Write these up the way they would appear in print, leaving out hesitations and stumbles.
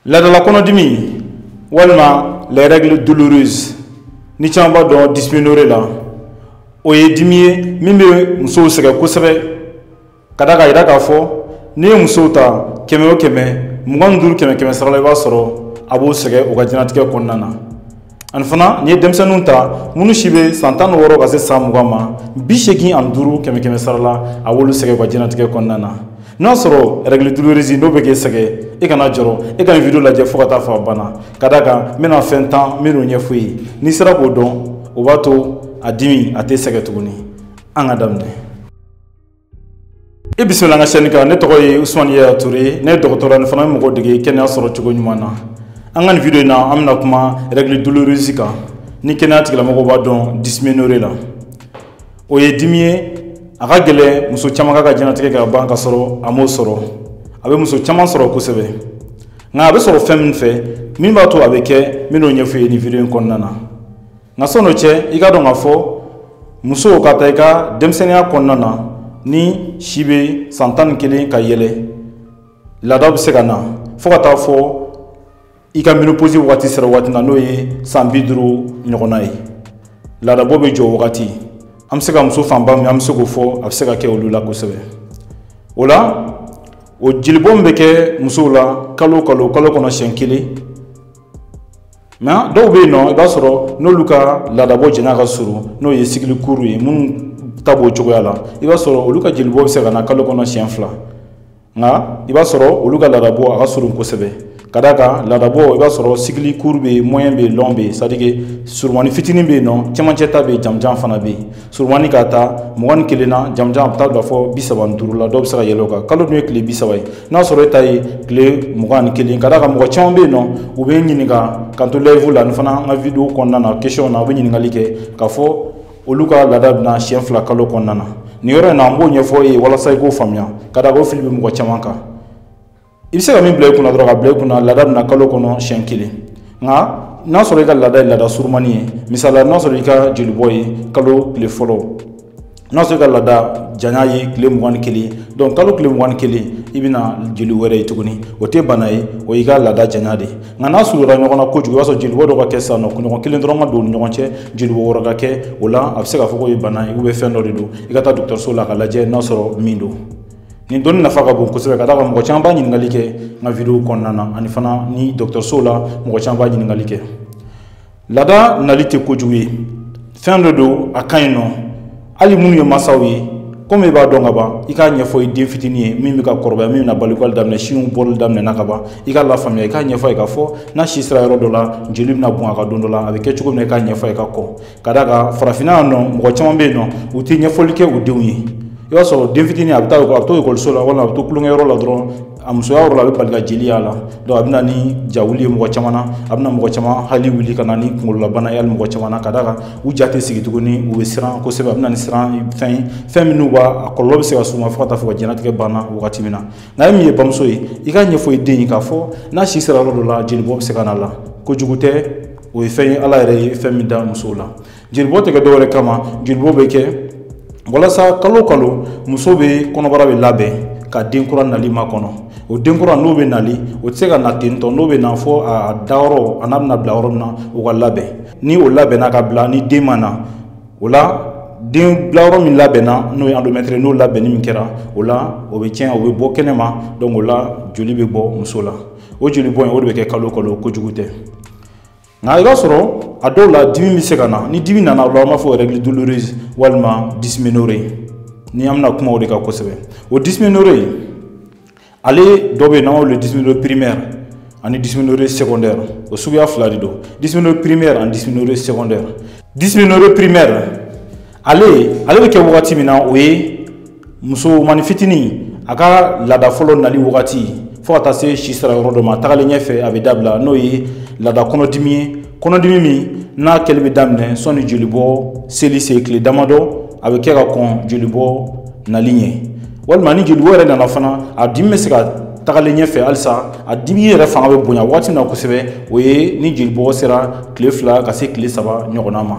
Laadala kɔnɔdimi walima les règles douloureuses ni caman b'a dɔn dysménorrhée la, o ye dimi ye min bɛ musow sɛgɛn kosɛbɛ. Ka da k'a jira k'a fɔ n'i ye musow ta 100 o 100, 25 100 100 sara la, i b'a sɔrɔ a b'o sɛgɛn u ka diɲɛlatigɛ kɔnɔna na. Ani fana n'i ye denmisɛnninw ta minnu si bɛ san 16 ka se san 20 ma, 85 100 100 sara la, a b'olu sɛgɛn u ka diɲɛlatigɛ kɔnɔna na. N'a sɔrɔ règle douloureuse n'o bɛ k'e sɛgɛn, e kana jɔrɔ, e ka nin vidéo lajɛ fo ka taa fɔ a banna. Ka d'a kan n bɛna fɛn 10 minnu ɲɛfɔ i ye, n'i sera k'o dɔn, o b'a to a dimi a tɛ sɛgɛn tuguni. An ka daminɛ. I bisimila an ka chaîne kan. Ne tɔgɔ ye Usumani Yaya Ture, ne ye dɔgɔtɔrɔ ni fana bɛ mɔgɔw dege kɛnɛya sɔrɔ cogo ɲuman na. An ka nin vidéo in na, an bɛna kuma règle douloureuse kan, ni kɛnɛya tigilamɔgɔw b'a dɔn dysménorrhée la. O ye dimi ye, a ka gɛlɛn muso caman ka diɲɛlatigɛ kɛ ka ban ka sɔrɔ a m'o sɔrɔ. A bɛ muso caman sɔrɔ kosɛbɛ, nka a bɛ sɔrɔ fɛn min fɛ min b'a to a bɛ kɛ, n bɛn'o ɲɛfɔ i ye nin vidéo in kɔnɔna na. Nka sɔn'o cɛ, i ka dɔn k'a fɔ musow ka taa i ka denmisɛnninya kɔnɔna na, ni si bɛ san 11 ka yɛlɛ, laada bɛ se ka na fo ka taa fɔ i ka ménopause waati sera waati na, n'o ye san 50 ɲɔgɔnna ye, laadabɔ bɛ jɔ wagati. An bɛ se ka muso fanba min, an bɛ se k'o fɔ, a bɛ se ka kɛ olu la kosɛbɛ. O la, o jelibɔn min bɛ kɛ musow la kalo kalo, kalo kɔnɔ siɲɛ kelen, mais dɔw bɛ yen nɔ, i b'a sɔrɔ n'olu ka laadabɔ janya ka surun, n'o ye cycle court ye, minnu ta b'o cogoya la, i b'a sɔrɔ olu ka jelibɔn bɛ se ka na kalo kɔnɔ siɲɛ 2. Nka i b'a sɔrɔ olu ka laadabɔ a ka surun kosɛbɛ. Ka d'a kan laadabɔ, i b'a sɔrɔ cycle court bɛ yen, moyen bɛ yen, long bɛ yen, c'est à dire que surumani fitinin bɛ yen nɔ, cɛmancɛ ta bɛ yen, jamujan fana bɛ yen. Surumani k'a ta 21 na, jamujan a bɛ taa bila fɔ 35 la, dɔw bɛ se ka yɛlɛ o kan. Kalo dun ye tile 30 ye, n'a sɔrɔ e ta ye tile 21. Ka d'a kan mɔgɔ caman bɛ yen nɔ, u bɛ n ɲininka k'an to live la, ani fana an ka vidéo kɔnɔna na, question na, u bɛ ɲininkali kɛ k'a fɔ olu ka laada bɛ na siɲɛ 2 kalo kɔnɔna na. Nin yɔrɔ in na, an b'o ɲɛfɔ e ye walasa i k'o faamuya. Ka d'a kan o fili bɛ mɔgɔ caman kan. I bɛ se ka min bila i kunna dɔrɔn, ka bila i kunna laada bɛ na kalo kɔnɔ siɲɛ 1. Nka n'a sɔrɔ i ka laada ye laada surumani ye, misali la, n'a sɔrɔ i ka jelibɔ ye kalo tile fɔlɔ, n'a sɔrɔ i ka laada janya ye tile 21, donc kalo tile 21 i bɛna jeli wɛrɛ ye tuguni, o tɛ bana ye, o y'i ka laada janya de ye. Nka n'a surunyara ɲɔgɔn na kojugu, i b'a sɔrɔ jelibɔ dɔ ka kɛ sisan nɔ, kunɲɔgɔn kelen dɔrɔn ka don u ni ɲɔgɔn cɛ, jelibɔ wɛrɛ ka kɛ, o la a bɛ se k'a fɔ k'o ye bana ye, ou bien fɛn dɔ de don, i ka taa dɔgɔtɔrɔso la ka lajɛ n'a sɔrɔ min don. Nin dɔnni nafa ka bon kosɛbɛ, ka d'a kan mɔgɔ caman b'a ɲininkali kɛ n ka vidéo kɔnɔna na, ani fana ni dɔgɔtɔrɔso la mɔgɔ caman b'a ɲininkali kɛ. Laada nali tɛ kojugu ye, fɛn dɔ don, a ka ɲi nɔ. Hali minnu ye masaw ye, komi i b'a dɔn ka ban, i k'a ɲɛfɔ i den fitinin ye min bɛ ka kɔrɔbaya, min bɛna balikuyali daminɛ, sinw bɔli daminɛna ka ban, i k'a lafaamuya, i k'a ɲɛfɔ a ye k'a fɔ n'a si sera yɔrɔ dɔ la, jeli bɛna bɔn a ka don dɔ la, a bɛ kɛ cogo min na, i k'a ɲɛfɔ a ye ka kɔn. Ka d'a kan farafinna yan nɔ, mɔgɔ caman bɛ yen nɔ, u tɛ ɲɛfɔli kɛ u denw ye. I b'a sɔrɔ den fitinin a bɛ taa, a bɛ to ekɔliso la, walima a bɛ to tulonkɛyɔrɔ la dɔrɔn, a musoya yɔrɔ la, a bɛ bali ka jeli y'a la. Donc a bɛ na ni jawuli ye mɔgɔ caman na, a bɛ na mɔgɔ caman hali wuli ka na ni kunkololabana ye hali mɔgɔ caman na. Ka d'a kan u ja tɛ sigi tuguni, u bɛ siran kosɛbɛ, a bɛ na ni siran fɛn ye, fɛn minnu b'a a kɔlɔlɔ bɛ se ka s'u ma fo ka taa fɔ ka diɲɛlatigɛ banna wagati min na. Nka e min ye bamuso ye, i k'a ɲɛfɔ i den ye k'a fɔ n'a si sera yɔrɔ dɔ la, jelibɔ bɛ se ka na la, kojugu tɛ, o ye fɛn ye Ala yɛrɛ ye fɛn min da musow la. Jelibɔ tɛ kɛ dɔwɛrɛ kama, jelibɔ bɛ kɛ walasa kalo kalo muso bɛ kɔnɔbara bɛ labɛn ka den kura nali makɔnɔ. O den kura n'o bɛ nali, o tɛ se ka na ten tɔ, n'o bɛ na fɔ a dayɔrɔ a n'a bɛna bila yɔrɔ min na, o ka labɛn. Ni o labɛnna ka bila, ni den ma na, o la den bilayɔrɔ min labɛnna, n'o ye endomètre, n'o labɛnni min kɛra, o la o bɛ tiɲɛ, o bɛ bɔ kɛnɛ ma, donc o la joli bɛ bɔ muso la. O joli bɔn in, o de bɛ kɛ kalo kalo, kojugu tɛ. Nka i b'a sɔrɔ a dɔw la dimi bɛ se ka na, ni dimi nana o la, an b'a fɔ règle douloureuse walima dysménorrhée, ni an bɛna kuma o de kan kosɛbɛ. O dysménorrhée, ale dɔ bɛ yen n'an b'a wele dysménorrhée primaire ani dysménorrhée secondaire, o suguya 2 de don, dysménorrhée primaire ani dysménorrhée secondaire. Dysménorrhée primaire, ale bɛ kɛ wagati min na, o ye musomani fitinin a ka laada fɔlɔ nali wagati, fo ka taa se si sera yɔrɔ dɔ ma, a tagalen ɲɛfɛ a bɛ dabila, n'o ye laada kɔnɔdimi ye. Kɔnɔdimi min n'a kɛli bɛ daminɛ sɔnni jelibɔ seli se tile damadɔ, a bɛ kɛ ka kɔn jelibɔ nali ɲɛ, walima ni jelibɔ yɛrɛ nana fana, a dimi bɛ se ka tagalen ɲɛfɛ halisa, a dimi yɛrɛ fanga bɛ bonya waati min na kosɛbɛ, o ye ni jelibɔ sera tile 2 ka se tile 3 ɲɔgɔnna ma.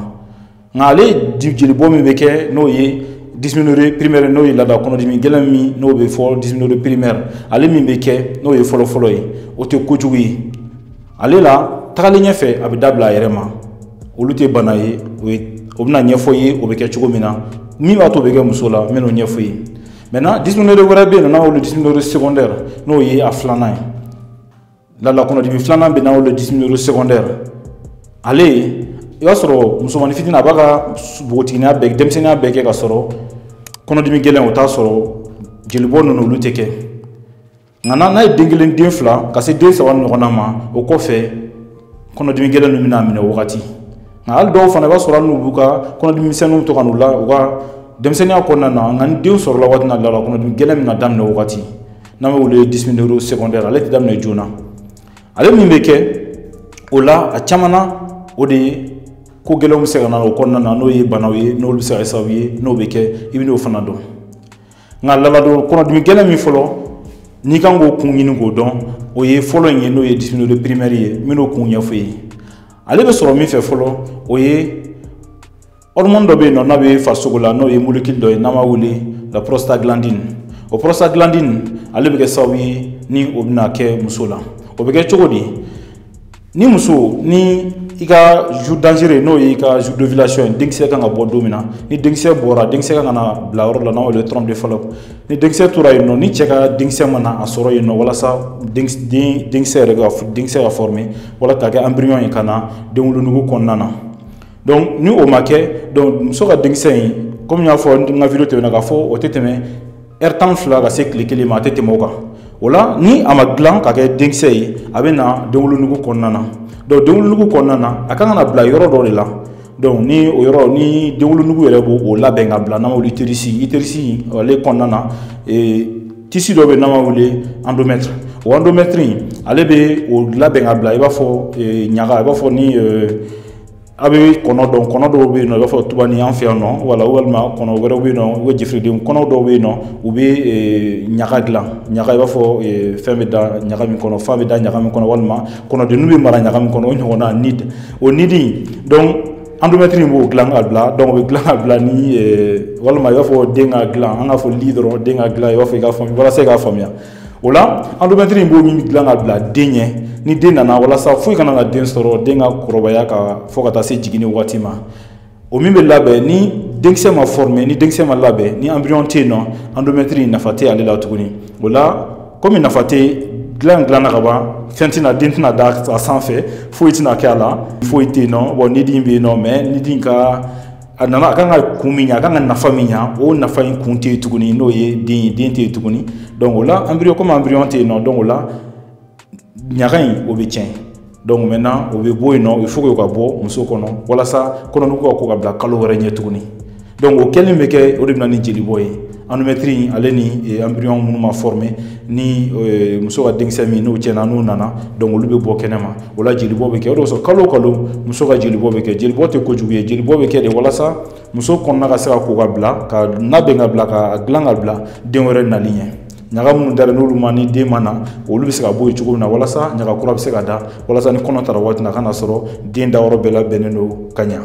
Nka ale jelibɔ min bɛ kɛ, n'o ye Dysménorrhée primaire, n'o ye laada kɔnɔdimi gɛlɛn min n'o bɛ fɔ dysménorrhée primaire, ale min bɛ kɛ n'o ye fɔlɔ-fɔlɔ ye, o tɛ kojugu ye. Ale la tagalen ɲɛfɛ a bɛ dabila a yɛrɛ ma, olu tɛ bana ye. O bɛna ɲɛfɔ i ye o bɛ kɛ cogo min na, min b'a to o bɛ kɛ muso la, n bɛn'o ɲɛfɔ i ye. Maintenant, dysménorrhée wɛrɛ bɛ yen nɔ n'a wele dysménorrhée secondaire, n'o ye a filanan ye. Laada kɔnɔdimi filanan bɛ n'a wele dysménorrhée secondaire. Ale i b'a sɔrɔ musomanin fitinin a b'a ka npogotigininya bɛɛ, denmisɛnninya bɛɛ kɛ ka sɔrɔ kɔnɔdimi gɛlɛn o t'a sɔrɔ, jelibɔ ninnu olu tɛ kɛ. Nka n'a ye den kelen, den fila, ka se den saba ɲɔgɔnna ma, o kɔfɛ kɔnɔdimi gɛlɛn ninnu bɛna minɛ o wagati. Nka hali dɔw fana i b'a sɔrɔ hali n'u b'u ka kɔnɔdimi misɛnninw to ka n'u la u ka denmisɛnninya kɔnɔna na, nka ni den sɔrɔla waati min na, la kɔnɔdimi gɛlɛn bɛna daminɛ o wagati, n'an bɛ wele dysménorrhée secondaire. Ale tɛ daminɛ joona. Ale min bɛ kɛ o la a caman na, o de ye ko gɛlɛnw bɛ se ka na o kɔnɔna na, n'o ye banaw ye, n'olu bɛ se ka kɛ sababu ye n'o bɛ kɛ, i bɛ n'o fana dɔn. Nka laladon kɔnɔdimi gɛlɛn min fɔlɔ n'i kan k'o kun ɲini k'o dɔn, o ye fɔlɔ in ye, n'o ye dysménorrhée primaire ye. N bɛn'o kun ɲɛfɔ i ye. Ale bɛ sɔrɔ min fɛ fɔlɔ, o ye hormone dɔ bɛ yen nɔ n'a bɛ farisogo la, n'o ye molécule dɔ ye n'an b'a wele la prostaglandine. O prostaglandine ale bɛ kɛ sababu ye ni o bɛna kɛ muso la. O bɛ kɛ cogo di? Ni muso ni i ka jour dangereux, n'o ye i ka jour d'ovulation ye, denkisɛ kan ka bɔ don min na, ni denkisɛ bɔra, denkisɛ kan ka na bila yɔrɔ la n'an wele trompe de Fallope. Ni denkisɛ tora yen nɔ, ni cɛ ka denkisɛ mana a sɔrɔ yen nɔ, walasa denkisɛ yɛrɛ ka denkisɛ ka former wala ka kɛ embryon ye ka na denwolonugu kɔnɔna na. Donc ni o ma kɛ, donc muso ka denkisɛ in, komi n y'a fɔ n ka vidéo tɛmɛna k'a fɔ, o tɛ tɛmɛ heure 12 ka se tile kelen ma, a tɛ tɛmɛ o kan. O la ni a ma dilan ka kɛ denkisɛ ye, a bɛ na denwolonugu kɔnɔna na. Donc denwolonugu kɔnɔna na, a kan ka na bila yɔrɔ dɔ de la. Donc ni o yɔrɔ ni denwolonugu yɛrɛ b'o labɛn ka bila, n'an b'a wele utérus. Utérus ale kɔnɔna na, tissu dɔ bɛ yen n'an b'a wele endomètre. O endomètre in ale bɛ o labɛn ka bila, i b'a fɔ ɲaga, i b'a fɔ ni a bɛ kɔnɔ dɔn, kɔnɔ dɔw bɛ yen nɔ, i b'a fɔ tubani an fɛ yan nɔ, wala walima kɔnɔ wɛrɛw bɛ yen nɔ, u bɛ jefiriden kɔnɔ dɔw bɛ yen nɔ, u bɛ ɲaga dilan. Ɲaga i b'a fɔ fɛn bɛ da ɲaga min kɔnɔ, fa bɛ da ɲaga min kɔnɔ, walima kɔnɔdenninw bɛ mara ɲaga min kɔnɔ, o ɲɔgɔnna nid. O nid in, donc endomètre in b'o dilan ka bila. Donc o bɛ dilan ka bila ni walima i b'a fɔ den ka dilan, an k'a fɔ lit dɔrɔn, den ka dilan, i b'a fɔ i k'a faamu, walasa i k'a faamuya. O la endomètre in b'o min dilan ka bila den ɲɛ, ni den nana, walasa foyi kana na den sɔrɔ, den ka kɔrɔbaya ka fɔ ka taa se jiginni waati ma. O min bɛ labɛn ni denkisɛ ma former, ni denkisɛ ma labɛn, ni embryon tɛ yen nɔ, endomètre in nafa tɛ ale la tuguni. O la komi nafa tɛ dilan dilanna ka ban, fɛn tɛna, den tɛna da a sanfɛ, foyi tɛna kɛ a la, foyi tɛ yen nɔ. Bon, nid in bɛ yen nɔ, mais nid in ka a nana, a kan ka kun min ɲɛ, a kan ka nafa min ɲɛ, o nafa in kun tɛ yen tuguni, n'o ye den ye, den tɛ yen tuguni. Donc o la embryon, komi embryon tɛ yen nɔ, donc o la ɲaga in o bɛ tiɲɛ. Donc maintenant o bɛ bɔ yen nɔ, il faut que o ka bɔ muso kɔnɔ walasa kɔnɔnugu ka ko ka bila kalo wɛrɛ ɲɛ tuguni. Donc o kɛlen bɛ kɛ, o de bɛ na ni jelibɔ ye. Endomètre in ale ni embryon minnu ma former, ni muso ka denkisɛ min n'o tiɲɛna, n'o nana, donc olu bɛ bɔ kɛnɛma. O la jelibɔ bɛ kɛ. O de kosɔn kalo o kalo muso ka jelibɔ bɛ kɛ. Jelibɔ tɛ kojugu ye, jelibɔ bɛ kɛ de walasa muso kɔnɔna ka se ka ko ka bila, ka labɛn ka bila, ka dilan ka bila den wɛrɛ nali ɲɛ. Ɲaga minnu dara n'olu ma, ni den ma na, olu bɛ se ka bɔ yen cogo min na, walasa ɲaga kura bɛ se ka da, walasa ni kɔnɔ tara waati min na, a kana sɔrɔ den dayɔrɔ bɛɛ labɛnnen don ka ɲa.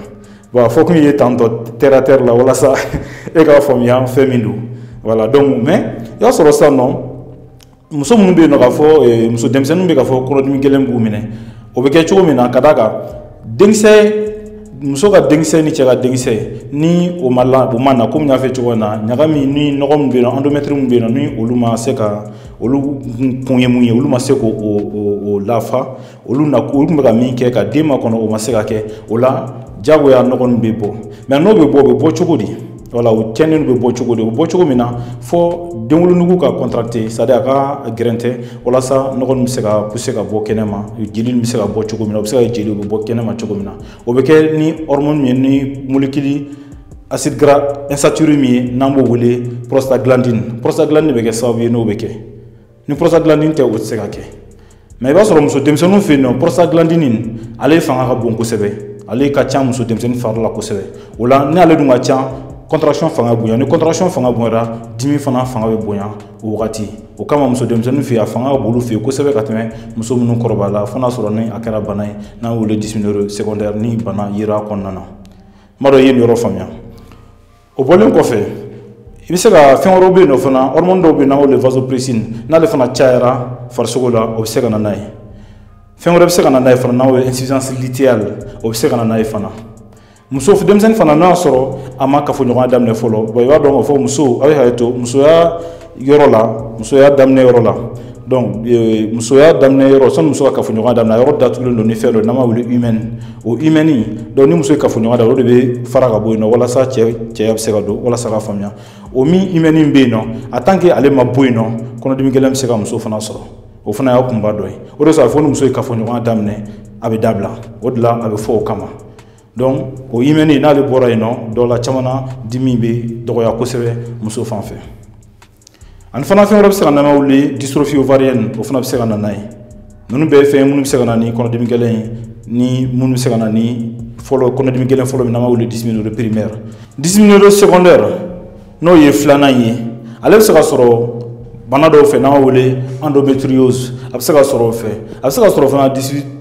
Bon, a fɔ kun ye tantɔ terre à terre la, walasa e k'a faamuya fɛn min don. Voilà, donc mais i b'a sɔrɔ sisan nɔ, muso minnu bɛ yen nɔ k'a fɔ muso denmisɛnninw bɛ k'a fɔ kɔnɔdimi gɛlɛn b'u minɛ, o bɛ kɛ cogo min na, ka d'a kan denkisɛ, muso ka denkisɛ ni cɛ ka denkisɛ ni o ma la, o ma na, komi n y'a fɔ cogo min na, ɲaga min ni nɔgɔ min bɛ yen nɔ, endomètre min bɛ yen nɔ, ni olu ma se ka, olu kun ye mun ye, olu ma se k'o lafa, olu na olu tun bɛ ka min kɛ ka den makɔnɔ, o ma se ka kɛ. O la diyagoya nɔgɔ ninnu bɛ bɔ. Mais n'o bɛ bɔ, o bɛ bɔ cogo di? Wala o tiɲɛni bɛ bɔ cogo di? O bɛ bɔ cogo min na, fɔ denwolonugu ka contracter, c'est à dire a ka gɛrɛntɛ, walasa nɔgɔ ninnu bɛ se ka pousser ka bɔ kɛnɛma, jeli ninnu bɛ se ka bɔ cogo min na, o bɛ se ka jeli, o bɛ bɔ kɛnɛma cogo min na. O bɛ kɛ ni hormone min ye, ni molécule acide gras insaturé min ye, n'an b'o wele prostaglandine. Prostaglandine bɛ kɛ sababu ye n'o bɛ kɛ. Ni prostaglandine tɛ, o tɛ se ka kɛ. Mais i b'a sɔrɔ muso denmisɛnninw fɛ yen nɔ, prostaglandine ale fanga ka bon kosɛbɛ, ale ka ca muso denmisɛnnin fari la kosɛbɛ. O la n'ale dun ka ca, contraction fanga bonya. Ni contraction fanga bonyara, dimi fana fanga bɛ bonya o wagati. O kama muso denmisɛnnin fɛ yen, a fanga ka bon olu fɛ yen kosɛbɛ ka tɛmɛ muso minnu kɔrɔbaya la, fo n'a sɔrɔ ni a kɛra bana ye n'an wele dysménorrhée secondaire, ni bana yera a kɔnɔna na. N b'a dɔn i ye nin yɔrɔ faamuya. O bɔlen kɔfɛ, I bɛ se ka fɛn wɛrɛw bɛ yen nɔ fana, hormone dɔw bɛ yen n'an wele vasopressine, n'ale fana cayara farisogo la, o bɛ se ka na n'a ye. Fɛn wɛrɛ bɛ se ka na n'a ye fana n'an wele insuffisance lutéale, o bɛ se ka na n'a ye fana. Muso denmisɛnnin fana n'a y'a sɔrɔ a ma kafoɲɔgɔnya daminɛ fɔlɔ, bon i b'a dɔn k'a fɔ muso a bɛ hakɛ to musoya yɔrɔ la, musoya daminɛ yɔrɔ la, donc musoya daminɛ yɔrɔ sani muso ka kafoɲɔgɔnya daminɛ, a yɔrɔ datugulen don ni fɛn dɔ n'an b'a wele hymen. O hymen, donc ni muso ye kafoɲɔgɔnya daminɛ, o de bɛ fara ka bɔ yen nɔ walasa cɛya bɛ se ka don, walasa ka faamuya. O min hymen bɛ yen nɔ, en tant que ale ma bɔ yen nɔ, kɔnɔdimi gɛlɛn bɛ se ka muso fana sɔrɔ. O fana y'a kunba dɔ ye. O de kosɔn a fɔ ni muso ye kafoɲɔgɔnya daminɛ, a bɛ dabila. O de la a bɛ fɔ o kama. Donc o hymen n'ale bɔra yen nɔ, dɔw la caman na dimi bɛ dɔgɔya kosɛbɛ muso fan fɛ. Ani fana fɛn wɛrɛ bɛ se ka na n'a wele dystrophie ovarienne, o fana bɛ se ka na n'a ye. Ninnu bɛɛ ye fɛn ye minnu bɛ se ka na ni kɔnɔdimi gɛlɛn ye, ni minnu bɛ se ka na ni fɔlɔ kɔnɔdimi gɛlɛn fɔlɔ min n'an b'a wele dysménorrhée primaire. Dysménorrhée secondaire, n'o ye filanan ye, ale bɛ se ka sɔrɔ bana dɔw fɛ n'an b'a wele endométriose, a bɛ se ka sɔrɔ o fɛ. A bɛ se ka sɔrɔ fana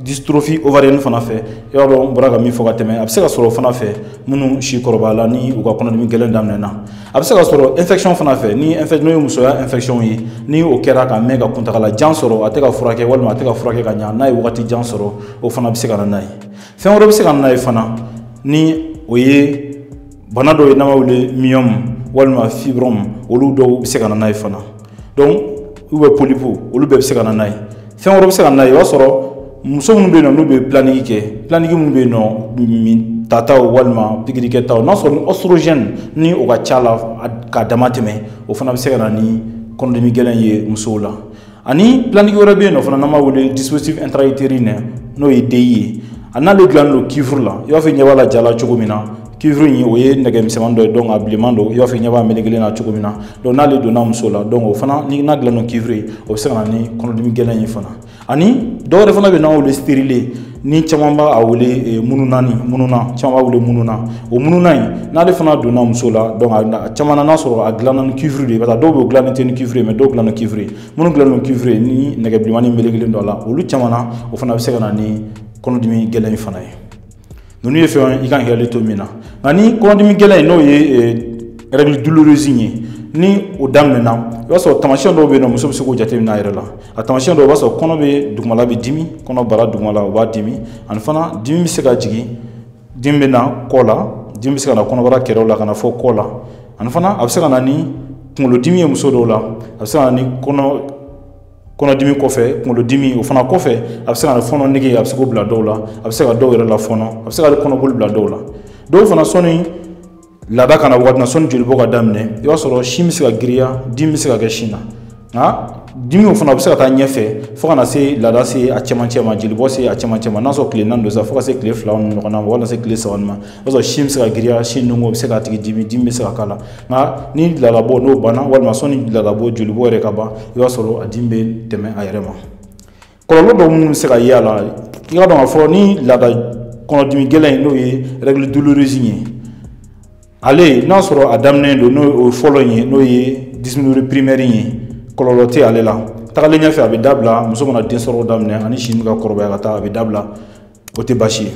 dystrophie ovarienne fana fɛ. I b'a dɔn n bɔra ka min fɔ ka tɛmɛ, a bɛ se ka sɔrɔ o fana fɛ minnu si kɔrɔbayala ni u ka kɔnɔdimi gɛlɛn daminɛna. A bɛ se ka sɔrɔ infection fana fɛ, ni n'o ye musoya infection ye, ni o kɛra ka mɛn ka kuntagala jan sɔrɔ, a tɛ ka furakɛ walima a tɛ ka furakɛ ka ɲa, n'a ye wagati jan sɔrɔ, o fana bɛ se ka na n'a ye. Fɛn wɛrɛ bɛ se ka na n'a ye fana, ni o ye bana dɔw ye n'an b'a wele myome walima fibrome, olu dɔw bɛ se ka na n'a ye fana. Donc ou bien polype, olu bɛɛ bɛ se ka na n'a ye. Fɛn wɛrɛ bɛ se ka na n'a ye, i b'a sɔrɔ muso minnu bɛ yen nɔ n'u bɛ planning kɛ, planning minnu bɛ yen nɔ min tataw walima pikirikɛtaw, n'a sɔrɔ ni oestrogène ni o ka ca la k'a dama tɛmɛ, o fana bɛ se ka na ni kɔnɔdimi gɛlɛn ye musow la. Ani planning wɛrɛ bɛ yen nɔ fana n'an b'a wele dispositif intra-utérin, n'o ye DI ye. A n'ale dilannen don cuivre la, i b'a fɔ i ɲɛ b'a la ja la cogo min na. Cuivre in o ye nɛgɛ misɛnman dɔ ye, donc a bilenman don, i b'a fɔ i ɲɛ b'a melekelen na cogo min na. Donc n'ale donna muso la, donc o fana ni n'a dilannen don cuivre ye, o bɛ se ka na ni kɔnɔdimi gɛlɛn ye fana. Ani dɔw wɛrɛ fana bɛ yen n'an wele stérilet, ni caman b'a wele mununani, mununa, caman b'a wele mununa. O mununa in n'ale fana donna muso la, donc a caman na n'a sɔrɔ a dilanna ni cuivre de ye, parce que dɔw bɛ yen o dilannen tɛ ni cuivre ye, mais dɔw dilanna ni cuivre ye. Minnu dilannen don cuivre ye ni nɛgɛ bilenmanin melekelen don a la, olu caman na o fana bɛ se ka na ni kɔnɔdimi gɛlɛn in fana ye. Ninnu ye fɛn i kan k'i hakili to min na. Nka ni kɔnɔdimi gɛlɛn in n'o ye règle douloureuse ye, ni o daminɛna, i b'a sɔrɔ taamasiyɛn dɔw bɛ yen nɔ muso bɛ se k'o jateminɛ a yɛrɛ la. A taamasiyɛn dɔw, i b'a sɔrɔ kɔnɔ bɛ dugumala bɛ dimi, kɔnɔ bara dugumala o b'a dimi, ani fana dimi bɛ se ka jigin, dimi bɛ na kɔ la, dimi bɛ se ka na kɔnɔbara kɛrɛw la ka na fɔ kɔ la, ani fana a bɛ se ka na ni kunkolodimi ye muso dɔw la, a bɛ se ka na ni kɔnɔdimi kɔfɛ, kunkolodimi o fana kɔfɛ, a bɛ se ka na fɔɔnɔ nege, a bɛ se k'o bila dɔw la, a bɛ se ka dɔw yɛrɛ la fɔɔnɔ, a bɛ se ka kɔnɔboli bila dɔw la. Dɔw fana sɔnni laada ka na waati na, sɔnni jolibɔ ka daminɛ, i b'a sɔrɔ sin bɛ se ka girinya, dimi bɛ se ka kɛ sin na. Nka dimi o fana bɛ se ka taa ɲɛfɛ fo ka na se laada se a cɛmancɛ ma, jolibɔ se a cɛmancɛ ma, n'a sɔrɔ tile 4 don sa, fo ka se tile 2 ɲɔgɔnna ma, walima se tile 3 ma, i b'a sɔrɔ sin bɛ se ka girinya, sin nungu bɛ se k'a tigi dimi, dimi bɛ se ka k'a la. Nka ni laadabɔ n'o banna, walima sɔnni laadabɔ jolibɔ yɛrɛ ka ban, i b'a sɔrɔ a dimi bɛ tɛmɛ a yɛrɛ ma. Kɔlɔlɔ dɔw minnu bɛ se ka ye a la, i k'a dɔn k'a fɔ ni laada kɔnɔdimi gɛlɛn in n'o ye règle douloureuse ye, ale n'a sɔrɔ a daminɛ don n'o fɔlɔ in ye, n'o ye dysménorrhée primaire ye, kɔlɔlɔ tɛ ale la. Tagalen ɲɛfɛ a bɛ dabila, muso mana den sɔrɔ daminɛ ani sin bɛ ka kɔrɔbaya ka taa, a bɛ dabila, o tɛ baasi ye.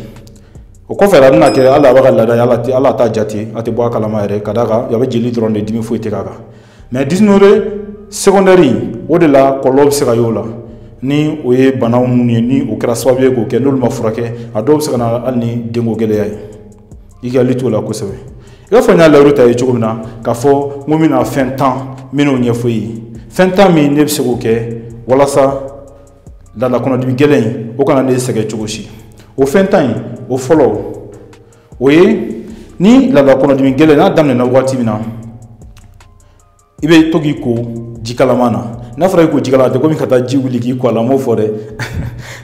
O kɔfɛ a bɛna kɛ hali a b'a ka laada ye, ala t'a jate, a tɛ bɔ a kalama yɛrɛ, ka d'a kan a bɛ jeli dɔrɔn de, dimi foyi tɛ k'a kan. Mais dysménorrhée secondaire in, o de la kɔlɔlɔ bɛ se ka y'o la, ni o ye banaw minnu ye, ni o kɛra sababu ye k'o kɛ, n'olu ma furakɛ, a dɔw bɛ se ka na hali ni denko gɛlɛya ye. I ka hakili t'o la kosɛbɛ. I b'a fɔ n y'a layiru ta ye cogo min na, k'a fɔ n ko n bɛna fɛn 10 n bɛn'o ɲɛfɔ i ye. Fɛn 10 min ne bɛ se k'o kɛ walasa laada kɔnɔdimi gɛlɛn in o kana ne sɛgɛn cogo si. O fɛn 10 in, o fɔlɔ, o ye ni laada kɔnɔdimi gɛlɛn n'a daminɛna waati min na, i bɛ to k'i ko ji kalaman na. N'a fɔra i ko ji kalaman, a tɛ komi ka taa ji wuli k'i ko a la, n m'o fɔ dɛ.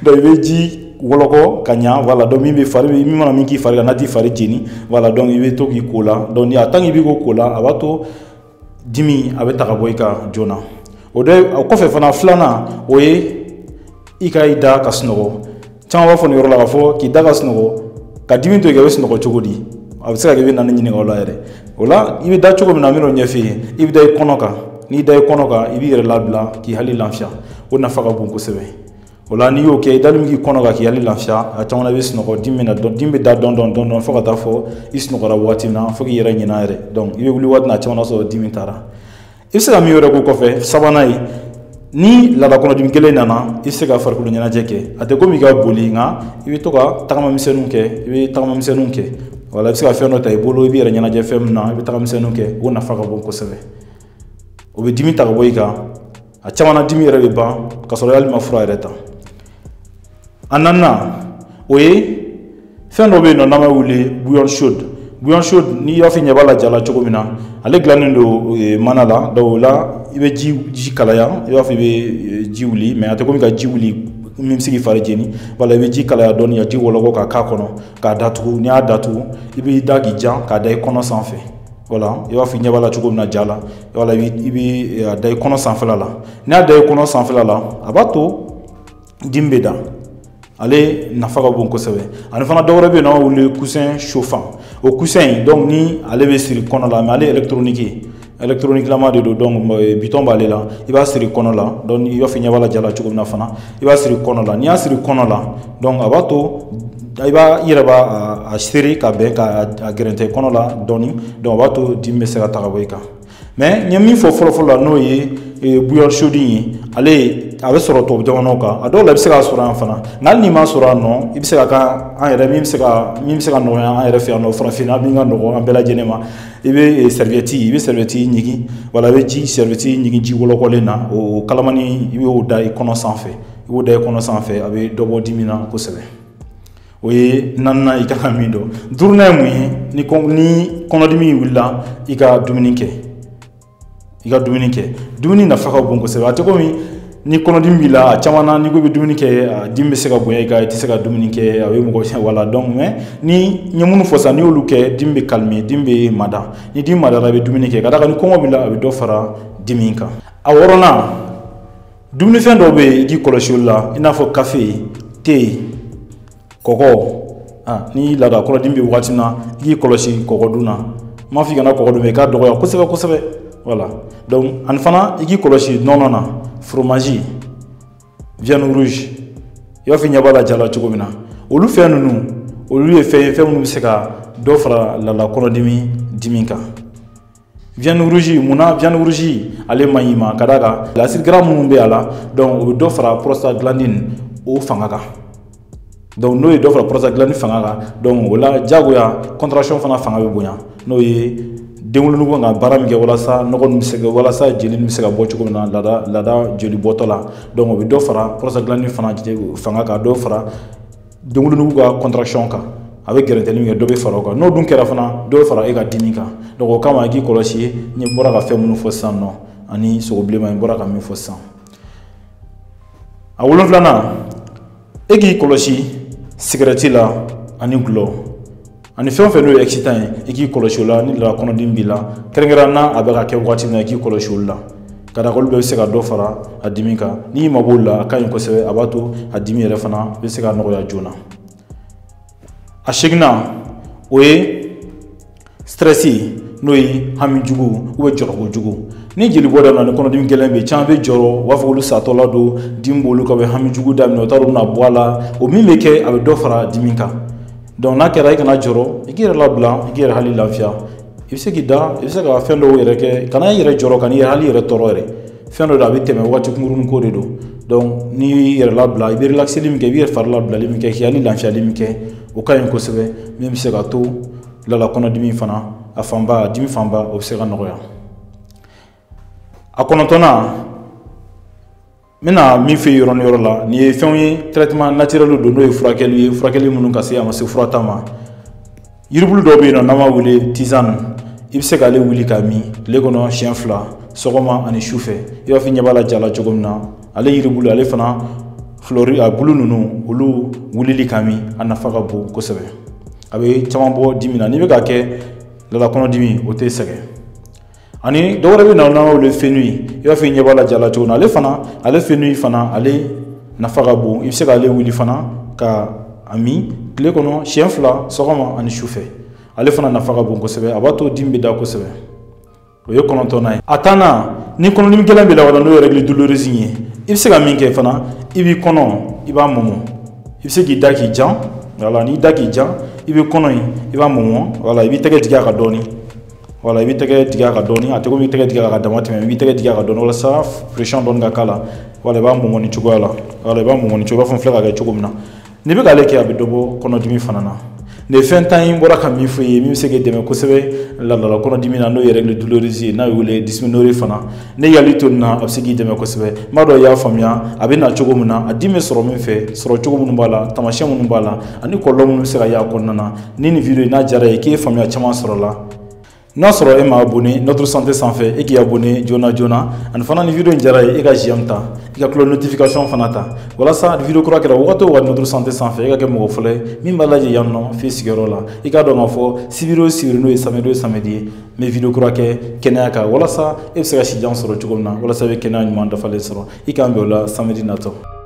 Donc i bɛ ji wɔlɔkɔ ka ɲa, voilà, donc min bɛ fari, min mana min k'i fari kan n'a t'i fari jeni, voilà, donc i bɛ to k'i ko la. Donc ni a tant que i b'i ko la, a b'a to dimi a bɛ ta ka bɔ i kan joona. O de o kɔfɛ fana filanan, o ye i ka i da ka sunɔgɔ. Caman b'a fɔ nin yɔrɔ la k'a fɔ k'i da ka sunɔgɔ, ka dimi to yen, i bɛ sunɔgɔ cogo di? A bɛ se ka kɛ i bɛ na ni ɲininka o la yɛrɛ. O la i bɛ da cogo min na, n bɛn'o ɲɛf'i ye. I bɛ da i kɔnɔ kan, n'i da i kɔnɔ kan, i b'i yɛrɛ labila k'i hakili lafiya. O nafa ka bon kosɛbɛ. O la n'i y'o kɛ, i dali min k'i kɔnɔ kan k'i hali lafiya, a caman na i bɛ sunɔgɔ, dimi bɛ na, dimi bɛ da dɔɔni dɔɔni dɔɔni fo ka taa fɔ i sunɔgɔra waati min na, fo k'i yɛrɛ ɲinɛ yɛrɛ. Donc i bɛ wuli waati min na, a caman na sɔrɔ dimi taara. I bɛ se ka min wɛrɛ k'o kɔfɛ, sabanan ye, ni laada kɔnɔdimi kelen nana, i bɛ se ka farikolo ɲɛnajɛ kɛ. A tɛ komi i ka boli, nka i bɛ to ka tagama misɛnninw kɛ, i bɛ tagama misɛnninw kɛ. Wala i bɛ se ka fɛn dɔ ta i bolo, i b'i yɛrɛ ɲɛnajɛ fɛn min na, i bɛ tagama misɛnninw kɛ, o nafa ka bon kosɛbɛ. O bɛ dimi ta ka bɔ i kan, a caman na dimi yɛrɛ bɛ ban ka sɔrɔ hali ma fura yɛrɛ ta. A naaninan, o ye fɛn dɔ bɛ yen nɔ n'an b'a wele bouillon chaude. Bouillon chaude, n'i y'a fɔ i ɲɛ b'a la ja la cogo min na, ale dilannen don mana la. Donc o la i bɛ ji kalaya, i b'a fɔ i bɛ ji wuli, mais a tɛ komi ka ji wuli min bɛ se k'i fari jeni. Wala i bɛ ji kalaya dɔɔni, ka ji wɔlɔkɔ ka k'a kɔnɔ k'a datugu. N'i y'a datugu, i b'i da k'i jan k'a da i kɔnɔ sanfɛ. Wala i b'a fɔ i ɲɛ b'a la cogo min na ja la. Wala i bɛ a da i kɔnɔ sanfɛla la. N'i y'a da i kɔnɔ sanfɛla la, a b'a to dimi bɛ da. Ale nafa ka bon kosɛbɛ. Ani fana dɔ wɛrɛ bɛ yen nɔ, an b'a wele coussin chauffant. O coussin in, donc ni ale bɛ siri kɔnɔ la, mais ale électronique ye, électronique lama de don. Donc bouton b'ale la, i b'a siri kɔnɔ la. Donc i b'a fɔ i ɲɛ b'a la ja la cogo min na fana, i b'a siri kɔnɔ la. N'i y'a siri kɔnɔ la, donc a b'a to i b'a i yɛrɛ b'a a seri ka bɛn ka a gɛrɛntɛ kɔnɔ la dɔɔni. Donc a b'a to dimi bɛ se ka ta ka bɔ i kan. Mais n ye min fɔ fɔlɔ fɔlɔ la, n'o ye bouillon chaude ye, ale a bɛ sɔrɔ tubabu jamanaw kan. A dɔw la i bɛ se k'a sɔrɔ yan fana, nka hali n'i m'a sɔrɔ yan nɔ, i bɛ se ka kan an yɛrɛ min bɛ se ka min bɛ se ka nɔgɔya an yɛrɛ fɛ yan nɔ farafinna, min ka nɔgɔn an bɛɛ lajɛlen ma, i bɛ serviette, i bɛ serviette ɲigin. Wala i bɛ ji serviette ɲigin ji wɔlɔkɔlen na, o kalamani, i b'o da i kɔnɔ sanfɛ, i b'o da i kɔnɔ sanfɛ, a bɛ dɔ bɔ dimi na kosɛbɛ. O ye naaninan, i kan ka min dɔn. Duurunan ye mun ye? Ni kɔnɔdimi wulila, i ka dumuni kɛ, i ka dumuni kɛ. Dumuni nafa ka bon kosɛbɛ. A tɛ komi ni kɔnɔdimi b'i la, a caman na n'i ko i bɛ dumuni kɛ, a dimi bɛ se ka bonya i kan, i tɛ se ka dumuni kɛ, a bɛ mɔgɔ siɲɛ. Wala donc mais ni n ye minnu fɔ sisan, n'i y'olu kɛ, dimi bɛ calmer, dimi bɛ mada. Ni dimi madara, i bɛ dumuni kɛ, ka d'a kan ni kɔngɔ b'i la, a bɛ dɔ fara dimi kan. A wɔɔrɔnan, dumunifɛn dɔw bɛ yen, i k'i kɔlɔsi olu la, i n'a fɔ kafe, te, kɔgɔ. Ni laada kɔnɔdimi bɛ waati min na, i k'i kɔlɔsi kɔgɔ dun na. N m'a fɔ i kana kɔgɔ dun, mais i k'a dɔgɔya kosɛbɛ kosɛbɛ. Voilà, donc ani fana i k'i kɔlɔsi nɔnɔ na, fromage, viande rouge, i b'a fɔ i ɲɛ b'a la ja la cogo min na. Olu fɛn ninnu, olu ye fɛn ye, fɛn minnu bɛ se ka dɔ fara laada kɔnɔdimi dimi kan. Viande rouge, munna viande rouge ale man ɲi ma? Ka d'a kan acide gras minnu bɛ a la, donc o bɛ dɔ fara prostaglandine o fanga kan. Donc n'o ye dɔ fara prostaglandine fanga kan, donc o la diyagoya contraction fana fanga bɛ bonya, n'o ye denwolonugu kan ka baara min kɛ walasa nɔgɔ ninnu bɛ se ka, walasa jeli ninnu bɛ se ka bɔ cogo min na laada joli bɔtɔ la. Donc o bɛ dɔ fara prostaglandine fana fanga kan, dɔ fara denwolonugu ka contraction kan, a bɛ gɛrɛntɛli min kɛ, dɔ bɛ fara o kan. N'o dun kɛra fana, dɔ bɛ fara e ka dimi kan. Donc o kama i k'i kɔlɔsi, n bɔra ka fɛn minnu fɔ sisan nɔ, ani sogo bilenman, n bɔra ka min fɔ sisan. A wolonfilanan, e k'i kɔlɔsi sigɛrɛti la ani gulɔ ani fɛn o fɛn n'o ye excitant ye, i k'i kɔlɔsi o la. Ni laada kɔnɔdimi b'i la, kɛrɛnkɛrɛnnenya la a bɛ ka kɛ waati min na, i k'i kɔlɔsi olu la, ka d'a kan olu bɛɛ bɛ se ka dɔ fara a dimi kan. N'i mabɔ olu la, a ka ɲi kosɛbɛ, a b'a to a dimi yɛrɛ fana bɛ se ka nɔgɔya joona. A seginnan, o ye stress ye, n'o ye hami jugu ou bien jɔrɔko jugu. Ni jeli bɔ daminɛ, ni kɔnɔdimi gɛlɛn bɛ yen, caman bɛ jɔrɔ, u b'a fɔ olu satɔla don, dimi b'olu kan, u bɛ hami jugu daminɛ, u t'a dɔn u bɛna bɔ a la. O min bɛ kɛ, a bɛ dɔ fara dimi kan. Donc n'a kɛra, i kana jɔrɔ, i k'i yɛrɛ labila, i k'i yɛrɛ hali lafiya. I bɛ se k'i da, i bɛ se ka fɛn dɔw yɛrɛ kɛ, kana i yɛrɛ jɔrɔ, kan'i yɛrɛ hali yɛrɛ tɔɔrɔ yɛrɛ. Fɛn dɔ don, a bɛ tɛmɛ, waati kunkurunin ko de don. Donc n'i y'i yɛrɛ labila, i bɛ relaxeli min kɛ, i b'i yɛrɛ fari labilali min kɛ, k'i hali lafiyali min kɛ, o ka ɲi kosɛbɛ, min bɛ se ka to lala kɔnɔdimi fana a fanba, a dimi fanba, o bɛ se ka nɔgɔya. A kɔnɔntɔnnan, n bɛna min f'i ye yɔrɔ ni yɔrɔ la, nin ye fɛnw ye, traitement naturel don, n'o ye furakɛli ye, furakɛli minnu ka se a ma se fura ta ma. Yiribulu dɔw bɛ yen nɔ n'an b'a wele tisane, i bɛ se k'ale wuli k'a min tile kɔnɔ siɲɛ 2, sɔgɔma ani su fɛ. I b'a fɔ i ɲɛ b'a la ja la cogo min na, ale yiribulu, ale fana fleur, a bulu ninnu, olu wulili ka min, a nafa ka bon kosɛbɛ. A bɛ caman bɔ dimi na. N'i bɛ k'a kɛ lala kɔnɔdimi, o tɛ sɛgɛn. Ani dɔ wɛrɛ bɛ na, n'an b'a wele fenouil, i b'a fɔ i ɲɛ b'a la ja la cogo min na, ale fana, ale fenouil fana, ale nafa ka bon. I bɛ se k'ale wuli fana ka a min tile kɔnɔ siɲɛ 2, sɔgɔma ani su fɛ. Ale fana nafa ka bon kosɛbɛ, a b'a to dimi bɛ da kosɛbɛ. O ye kɔnɔntɔnnan ye. A tannan, ni kɔnɔdimi gɛlɛn b'i la wala n'o ye règle douloureuse ye, I bɛ se ka min kɛ fana, i b'i kɔnɔ, i b'a mɔmɔ. I bɛ se k'i da k'i jan. Voilà, n'i da k'i jan, i bɛ kɔnɔ in, i b'a mɔmɔ. Voilà, i b'i tɛgɛ digi a kan dɔɔni. Voilà, i b'i tɛgɛ digi a kan dɔɔni. A tɛ komi i tɛgɛ digi a kan dama tɛmɛ, i b'i tɛgɛ digi a kan dɔɔni walasa pression dɔɔni ka k'a la. Voilà, i b'a mɔmɔ nin cogoya la. Voilà, i b'a mɔmɔ nin cogo, i b'a fɔ n filɛ ka kɛ cogo min na. N'i bɛ k'ale kɛ, a bɛ dɔ bɔ kɔnɔdimi fana na. Nin fɛn tan in bɔra ka min fɔ i ye, min bɛ se k'i dɛmɛ kosɛbɛ laadala kɔnɔdimi na, n'o ye règle douloureuse ye, n'a ye wele dysménorrhée fana. Ne yali to nin na, a bɛ se k'i dɛmɛ kosɛbɛ. N b'a dɔn i y'a faamuya a bɛ na cogo min na, a dimi bɛ sɔrɔ min fɛ, sɔrɔ cogo minnu b'a la, taamasiyɛn minnu b'a la, ani kɔlɔlɔ minnu bɛ se ka y'a kɔnɔna na. Ni nin vidéo in n'a diyara i ye, k'i ye faamuya caman sɔrɔ a la, n'a sɔrɔ e ma abonné Notre Santé sanfɛ, e k'i abonné joona joona. Ani fana, ni vidéo in diyara ye, e ka j'aime ta, i ka cloche notification fana ta, walasa vidéo kura kɛra wagati o wagati Notre Santé sanfɛ, e ka kɛ mɔgɔ fɔlɔ ye min b'a lajɛ yan nɔ f'i sigiyɔrɔ la. I k'a dɔn k'a fɔ sibiri o sibiri, n'o ye samedi o samedi ye, n bɛ vidéo kura kɛ kɛnɛya kan, walasa e bɛ se ka sijan sɔrɔ cogo min na, walasa i bɛ kɛnɛya ɲuman dafalen sɔrɔ. I k'an bɛn o la samedi natɔ.